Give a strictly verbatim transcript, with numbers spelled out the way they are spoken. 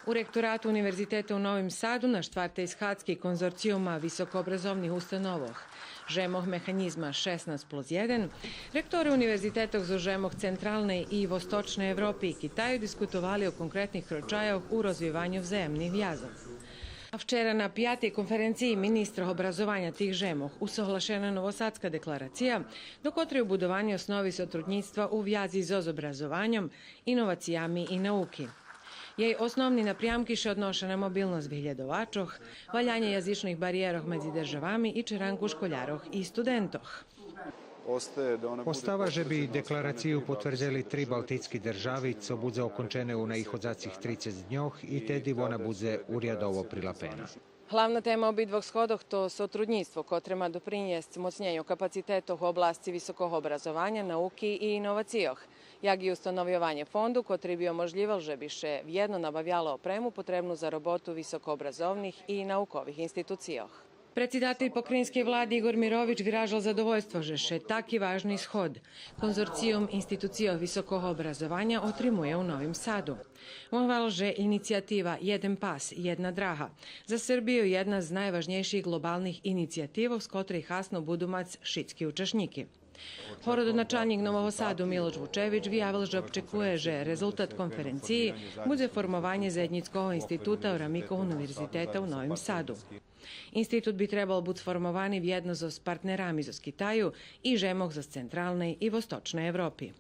У ректорату Универзитета у Новим Саду на штвартей схадзки Конзорциюма високообразовних установох жемох механїзма шеснац плюс єден, ректори универзитетох зоз жемох Централней и Восточней Европи и Китаю дискутовали о конкретних крочайох у розвиваню взаємних вязох. А вчера на пятей конференциї министрох образованя тих жемох усоглашена Новосадска декларация, до котрей у будованю основи сотруднїцтва у вязи зоз образованьом, иновациями и науки. Єй основни напрямки ше одноша на мобилносц виглєдовачох, валянє язичних бариєрох медзи державами и черанку школярох и студентох. Остава же би декларацию потвердзели три балтицки держави, цо будзе окончене у наиходзацих трицец дньох и теди вона будзе урядово прилапена. Главна тема обидвох сходох то сотруднїцтво котре ма допринєсц моцнєню капацитетох у обласци високого образованя, науки и иновацийох, як и установйованє фонду котри би оможлївел же би ше вєдно набавяло опрему потребну за роботу високообразовних и наукових институцийох. Предсидатель покраїнскей влади Игор Мирович виражел задовольство же ше таки важни сход, Конзорциюм институцийох високого образованя, отримує у Новим Саду. Вон гварел же инициятива Єден пас, єдна драга за Сербию єдна з найважнєйших глобалних инициятивох, з котрей хасно буду мац шицки учашнїки. Городоначалнїк Нового Саду Милош Вучевич виявел же обчекує же резултат конференциї будзе формованє заєднїцкого института у рамикох Универзитета у Новим Саду. Институт би требал буц формовани вєдно зоз партнерами зоз Китаю и жемох зоз Централней и Восточней Европи.